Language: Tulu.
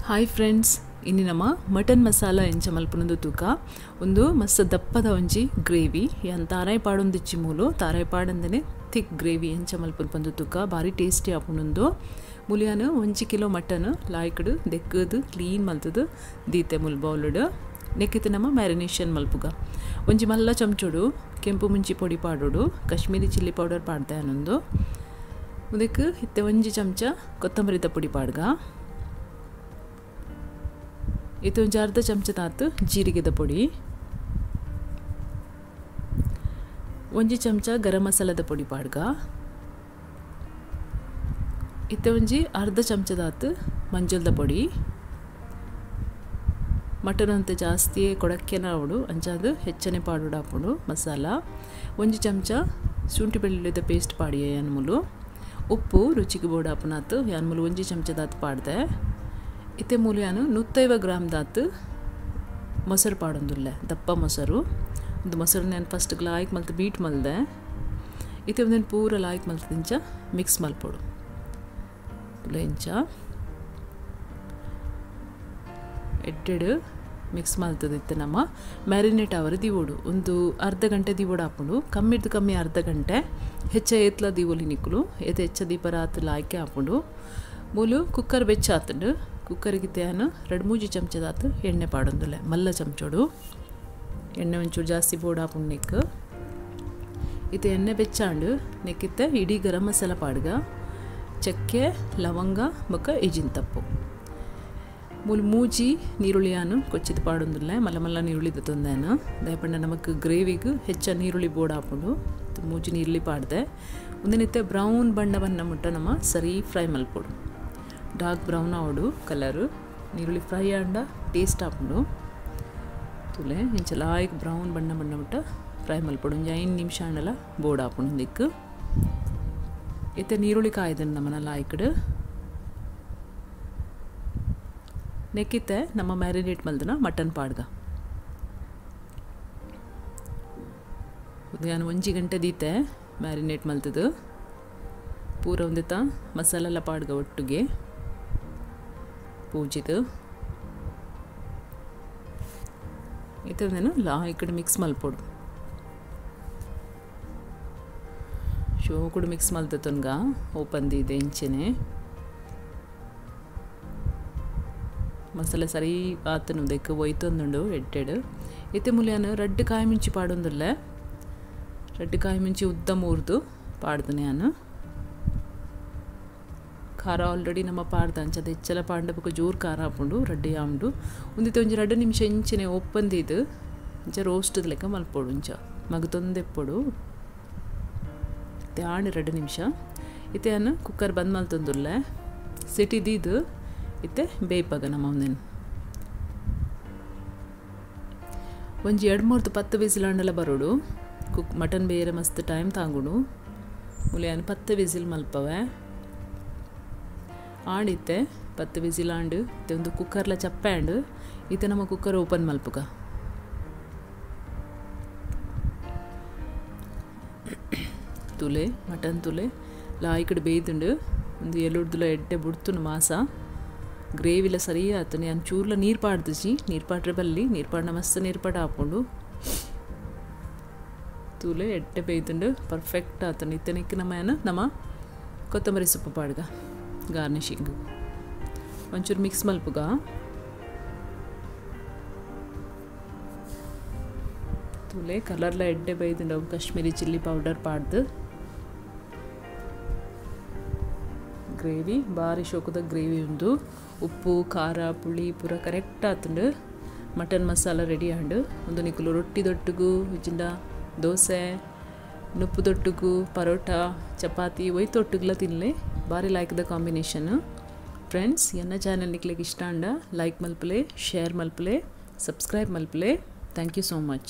ಹಾಯ್ ಫ್ರೆಂಡ್ಸ್, ಇನ್ನಿ ನಮ್ಮ ಮಟನ್ ಮಸಾಲ ಎಂಚ ಮಲ್ಪುನಂದು ತೂಕ ಒಂದು ಮಸ್ತ್ ದಪ್ಪದ ಒಂಜಿ ಗ್ರೇವಿ ಯಾನ್ ತಾರಾಯಿ ಪಾಡೊಂದಿಚ್ಚಿ ಮೂಲು ತಾರಾಯಿ ಪಾಡಂದನೆ ಥಿಕ್ ಗ್ರೇವಿ ಎಂಚ ಮಲ್ಪುನ ಪಂದು ತೂಕ ಬಾರಿ ಟೇಸ್ಟಿ ಆಪುನಂದು. ಮುಲಿಯಾನು 1 ಕಿಲೋ ಮಟನ್ ಲಾಯ್ಕಡು ದೆಕ್ಕದು ಕ್ಲೀನ್ ಮಲ್ತದು ದೀತೆ ಮುಲ್ ಬೌಲುಡು ನೆಕ್ಕಿತ ನಮ್ಮ ಮ್ಯಾರಿನೇಷನ್ ಮಲ್ಪುಗ. ಒಂಜಿ ಮಲ್ಲ ಚಮಚೋಡು ಕೆಂಪು ಮುಂಚಿ ಪೊಡಿ ಪಾಡೋಡು, ಕಾಶ್ಮೀರಿ ಚಿಲ್ಲಿ ಪೌಡರ್ ಪಾಡ್ದೆ ಅನ್ನೊಂದು ಉದಕ್ಕೆ ಇತ್ತೆ 1 ಚಮಚ ಕೊತ್ತಂಬರಿದ ಪುಡಿ ಪಾಡ್ಗ, ಇದು ಒಂಜಿ ಅರ್ಧ ಚಮಚ ತಾತು ಜೀರಿಗೆದ ಪೊಡಿ, 1 ಚಮಚ ಗರಂ ಮಸಾಲದ ಪೊಡಿ ಪಾಡ್ಗ, ಇತ್ತೆ ಒಂಜಿ ಅರ್ಧ ಚಮಚ ತಾತು ಮಂಜಲ್ದ ಪೊಡಿ. ಮಟನ್ ಅಂತ ಜಾಸ್ತಿ ಕೊಡಕ್ಕೆನ ಅವಡು ಅಂಚಾದು ಹೆಚ್ಚನೆ ಪಾಡೋಡು ಹಾಪುಡು ಮಸಾಲ. 1 ಚಮಚ ಶುಂಠಿ ಬೆಳ್ಳುಳ್ಳಿದ ಪೇಸ್ಟ್ ಪಾಡಿಯ ಯಾನ್ಮೂಲು, ಉಪ್ಪು ರುಚಿಗೆ ಬೋಡು ಹಾಪುನಾತು ಯಾನ್ಮೂಲು 1 ಚಮಚದಾತು ಪಾಡ್ದೆ. ಇತ್ತೆ ಮೂಲು ಯಾನು 150 ಗ್ರಾಮ್ ದಾತು ಮೊಸರು ಪಾಡೊಂದುಲ್ಲೆ, ದಪ್ಪ ಮೊಸರು. ಒಂದು ಮೊಸರು ನಾನು ಫಸ್ಟ್ ಲಾಯ್ಕ್ ಮಲ್ತು ಬೀಟ್ ಮಲ್ದೆ. ಇತ್ತೆ ಒಂದನ್ನು ಪೂರ ಲಾಯ್ಕ್ ಮಲ್ತದಿಂಚ ಮಿಕ್ಸ್ ಮಲ್ಪೊಡು ಇಂಚ ಎಡ್ಡೆಡು ಮಿಕ್ಸ್ ಮಲ್ತದ. ಇತ್ತೆ ನಮ್ಮ ಮ್ಯಾರಿನೇಟ್ ಅವರ ದಿವೋಡು ಒಂದು ಅರ್ಧ ಗಂಟೆ ದಿವೋಡು ಹಾಪುಂಡು, ಕಮ್ಮಿಡ್ದು ಕಮ್ಮಿ ಅರ್ಧ ಗಂಟೆ, ಹೆಚ್ಚ ಏತ್ಲ ದಿವೋಲಿ ನಿಕ್ಕಲು ಏತ ಹೆಚ್ಚ ದೀಪರಾತು ಲಾಯ್ಕೆ ಹಾಪುಂಡು. ಮೂಲು ಕುಕ್ಕರ್ ಬೆಚ್ಚ ಆತುಂಡು. ಕುಕ್ಕರಿಗೆ ತೇನು 2-3 ಚಮಚದಾತು ಎಣ್ಣೆ ಪಾಡೊಂದುಲ್ಲೆ, ಮಲ್ಲ ಚಮಚೋಡು ಎಣ್ಣೆ ಒಂಚೂರು ಜಾಸ್ತಿ ಬೋಡು ಹಾಪುಂಡು ನೆಕ್. ಇತ್ತೆ ಎಣ್ಣೆ ಬೆಚ್ಚಾಂಡು ನೆಕ್ಕಿತ್ತೆ ಇಡೀ ಗರಂ ಮಸಾಲ ಪಾಡ್ಗ, ಚಕ್ಕೆ ಲವಂಗ ಬೊಕ್ಕ ಇಜಿನ್ ತಪ್ಪು. ಮೂಲು ಮೂಜಿ ನೀರುಳ್ಳಿಯಾನು ಕೊಚ್ಚಿದ ಪಾಡೊಂದುಲ್ಲೆ, ಮಲ್ಲ ಮಲ್ಲ ನೀರುಳ್ಳಿ ತಂದೇನು ದಯಪಂಡ ನಮಕ್ ಗ್ರೇವಿಗೆ ಹೆಚ್ಚ ನೀರುಳ್ಳಿ ಬೋಡು ಹಾಪುಂಡು. ಮೂಜಿ ನೀರುಳ್ಳಿ ಪಾಡ್ದೆ ಒಂದಿನಿತ್ತೆ ಬ್ರೌನ್ ಬಣ್ಣ ಬಣ್ಣ ಮುಟ್ಟ ನಮ್ಮ ಸರಿ ಫ್ರೈ ಮಲ್ಪೊಡು, ಡಾರ್ಕ್ ಬ್ರೌನ್ ಆವಡು ಕಲರು. ನೀರುಳ್ಳಿ ಫ್ರೈ ಆಂಡ ಟೇಸ್ಟ್ ಆಪುಂಡು. ತುಲೆ ಇಂಚ ಲಾಯ್ಕ್ ಬ್ರೌನ್ ಬಣ್ಣ ಬಣ್ಣ ಮುಟ್ಟ ಫ್ರೈ ಮಲ್ಪೊಡು. ಒಂಜಿ 5 ನಿಮಿಷ ಆಂಡಲ ಬೋಡು ಆಪುಂಡು ದಿಕ್ಕು. ಇತ್ತೆ ನೀರುಳ್ಳಿ ಕಾಯ್ದನ್ ನಮ್ಮನ ಲಾಯ್ಕಡು ನೆಕ್ಕಿತ್ತೆ ನಮ್ಮ ಮ್ಯಾರಿನೇಟ್ ಮಲ್ದನ ಮಟನ್ ಪಾಡ್ಗ. ನಾನು 1 ಗಂಟೆ ದೀತೆ ಮ್ಯಾರಿನೇಟ್ ಮಲ್ತದು ಪೂರ ಒಂದಿತ್ತ ಮಸಾಲೆಲ್ಲ ಪಾಡ್ಗ ಒಟ್ಟಿಗೆ ಪೂಜಿದು. ಇತ್ತೆ ನಾನು ಲಾ ಈ ಕಡೆ ಮಿಕ್ಸ್ ಮಲ್ಪೊಡು, ಶೋ ಕೂಡ ಮಿಕ್ಸ್ ಮಲ್ತನ್ಗ ಓಪನ್ ಇದೆ ಇಂಚೆನೆ ಮಸಾಲೆ ಸರಿ ಆತನು ದೆಕ್ಕ ಒಯ್ತೊಂದುಂಡು ಎಡ್ಡೆಡು. ಇತ್ತೆ ಮೂಲ್ಯಾನು 2 ಕಾಯಿ ಮುಂಚಿ ಪಾಡೊಂದುಲ್ಲೆ, 2 ಕಾಯಿ ಮುಂಚಿ ಉದ್ದ ಮೂರ್ದು ಪಾಡ್ದನೆ ನಾನು. ಖಾರ ಆಲ್ರೆಡಿ ನಮ್ಮ ಪಾಡ್ದ ಅಂಚದ ಹೆಚ್ಚಲ ಪಾಂಡ ಬೊಕ್ಕ ಜೋರು ಖಾರ ಹಾಪುಂಡು ರೆಡ್ಡಿ ಆಂಡು. ಒಂದಿತ್ತೆ ಒಂಜಿ 2 ನಿಮಿಷ ಇಂಚೆನೆ ಒಪ್ಪಂದಿದ್ದು ಇಂಚ ರೋಸ್ಟ್ ಲೆಕ್ಕ ಮಲ್ಪೊಡು, ಇಂಚ ಮಗತೊಂದೆಪ್ಪೊಡು ಇತ್ತೆ ಆಂಡು 2 ನಿಮಿಷ. ಇತ್ತೆ ನಾನು ಕುಕ್ಕರ್ ಬಂದ್ ಮಲ್ತೊಂದುಲ್ಲೆ, ಸಿಟಿ ದೀದು ಇತ್ತೆ ಬೇಯ್ಪಾಗ ನಮ್ಮ ಒಂದೇನು ಒಂಜಿ 2-3 10 ವಿಸಿಲ್ ಆಂಡಲ ಬರೋಡು. ಕುಕ್ ಮಟನ್ ಬೇರೆ ಮಸ್ತ್ ಟೈಮ್ ತಾಂಗುಡು. ಮುಲಿಯಾನು 10 ವಿಸಿಲ್ ಮಲ್ಪವೆ ಆಂಡಿತ್ತೆ 10 ವಿಸಿಲ್ ಆಂಡು. ಇತ್ತೆ ಒಂದು ಕುಕ್ಕರ್ಲ ಚಪ್ಪೆ ಆಂಡು. ಇತ್ತೆ ನಮ್ಮ ಕುಕ್ಕರ್ ಓಪನ್ ಮಲ್ಪುಗ. ತುಲೆ ಮಟನ್ ತುಲೆ ಲಾಯ್ಕಡೆ ಬೇಯ್ದುಂಡು. ಒಂದು ಎಲುಡ್ದುಲ ಎಡ್ಡೆ ಬುಡ್ತುನು ಮಾಸ ಗ್ರೇವಿಲ ಸರಿ ಆತನು. ನಾನು ಚೂರ್ಲ ನೀರು ಪಾಡ್ದಿಜಿ, ನೀರು ಪಾಡ್ರೆ ಬಲ್ಲಿ ನೀರು ಪಾಡ್ನ ಮಸ್ತ್ ನೀರು ಪಾಡ ಹಾಪುಂಡು. ತೂಲೆ ಎಡ್ಡೆ ಬೇಯ್ದುಂಡು ಪರ್ಫೆಕ್ಟ್ ಆತನು. ಇತ್ತನಿಕ್ಕೆ ನಮ್ಮ ಏನು ನಮ್ಮ ಕೊತ್ತಂಬರಿ ಸೊಪ್ಪು ಪಾಡ್ಗ ಗಾರ್ನಿಷಿಂಗ್ ಒಂಚೂರು ಮಿಕ್ಸ್ ಮಲ್ಪುಗ. ತೂಲೆ ಕಲರ್ಲ ಎಡ್ಡೆ ಬೇಯ್ದುಂಡು. ಕಾಶ್ಮೀರಿ ಚಿಲ್ಲಿ ಪೌಡರ್ ಪಾಡ್ದು ಗ್ರೇವಿ ಬಾರಿ ಶೋಕದ ಗ್ರೇವಿ ಉಂಡು. ಉಪ್ಪು ಖಾರ ಪುಳಿ ಪೂರ ಕರೆಕ್ಟ್ ಆತುಂಡು. ಮಟನ್ ಮಸಾಲ ರೆಡಿ ಆಂಡು. ಒಂದು ನಿಕುಲು ರೊಟ್ಟಿ ದೊಟ್ಟುಗು ಇಜ್ಜಿಂಡ ದೋಸೆ ನುಪ್ಪು ದೊಟ್ಟುಗು ಪರೋಟ ಚಪಾತಿ ಒಯ್ತೊಟ್ಟುಗುಲ ತಿನ್ಲೆ ಬಾರಿ ಲಾಯ್ಕದ ಕಾಂಬಿನೇಷನ್. ಫ್ರೆಂಡ್ಸ್, ಎನ್ನ ಚಾನೆಲ್ ನಿಕ್ಲೆಗ್ ಇಷ್ಟ ಆಂಡ ಲೈಕ್ ಮಲ್ಪಲೆ, ಶೇರ್ ಮಲ್ಪಲೆ, ಸಬ್ಸ್ಕ್ರೈಬ್ ಮಲ್ಪಲೆ. Thank you so much.